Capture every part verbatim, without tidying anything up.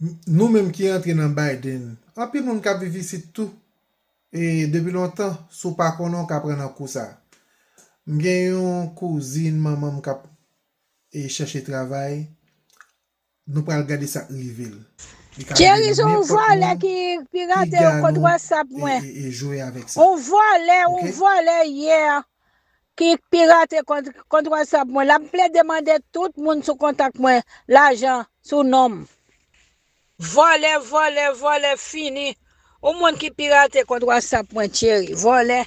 M- Nou menm ki antre nan Biden, anpil moun k ap viv isit tou. E depi lontan, si w pa konnen, w ka pran nan kou sa. M gen yon kouzin manman m k ap e chèche travay. Nou pral gade sa k rive l. Li ka rive Thierry, nan se yon nenpòt vòlè moun ki ki pirate gade kont nou WhatsApp e, mwen. e, e jwe avèk sa. Yon vòlè, yon Oke? vòlè yè ki pirate kont, kont WhatsApp mwen. L ap plede mande tout moun sou kontak mwen lajan sou non m. Vòlè, vòlè, vòlè fini. Yon moun ki pirate kont WhatsApp mwen, Thierry. Vòlè.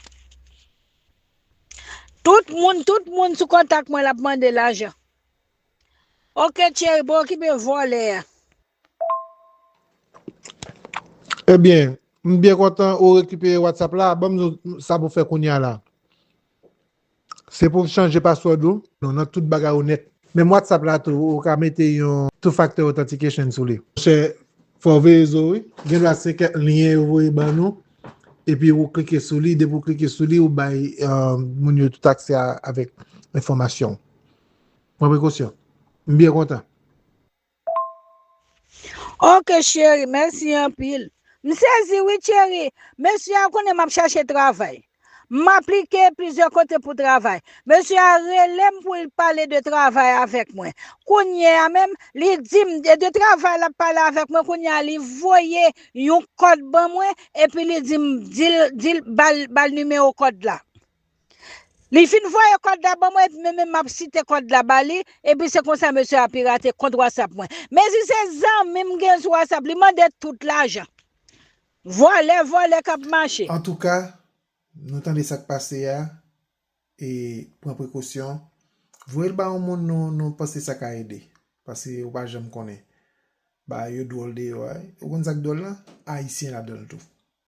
Tout moun, tout moun sou kontak mwen, l ap mande lajan. Oke, Thierry, bon, okipe vòlè a. Ebyen, m byen kontan ou rekipere WhatsApp la. Ban m di w sa pou fè kounye a la. Se pou w chanje password ou. Non, nan tout bagay ou nèt. Menm WhatsApp la tou, ou ka mete yon two factor authentication sou li. Monchè, fò w veye zo w, wi. Gen dwa se kèk lyen yo voye ban nou. Epi ou klike sou li. Depi ou klike sou li, ou bay euh, moun yo tout aksè a- avèk enfòmasyon. Pran prekosyon. M byen kontan. Ok cheri, mèsi anpil. M sezi wi cheri. Mesye a konnen m ap chache travay. M aplike plizyè kote pou travay. Mesye a rele m pou l pale de travay avèk mwen. Kounye a menm, li di m de, de travay l ap pale avèk mwen, kounye a li voye yon kòd ban mwen, epi li di m, di l, di l, ba l, ba l nimewo kòd la. Li fin voye kòd la ban mwen, epi mwen menm m ap site kòd la ba li, epi se konsa mesye a pirate kont WhatsApp mwen. Mezi se zanmi m gen sou WhatsApp, li mande tout lajan. Vòlè, vòlè k ap mache. Antouka, nou tande sa k pase a, e pran prekosyon. Voye l ba yon moun nou, nou panse sa ka ede. Paske ou pa janm konnen. Bagay yo dwòl deyò a. Ou konn sa k dwòl la? Ayisyen ladan l tou.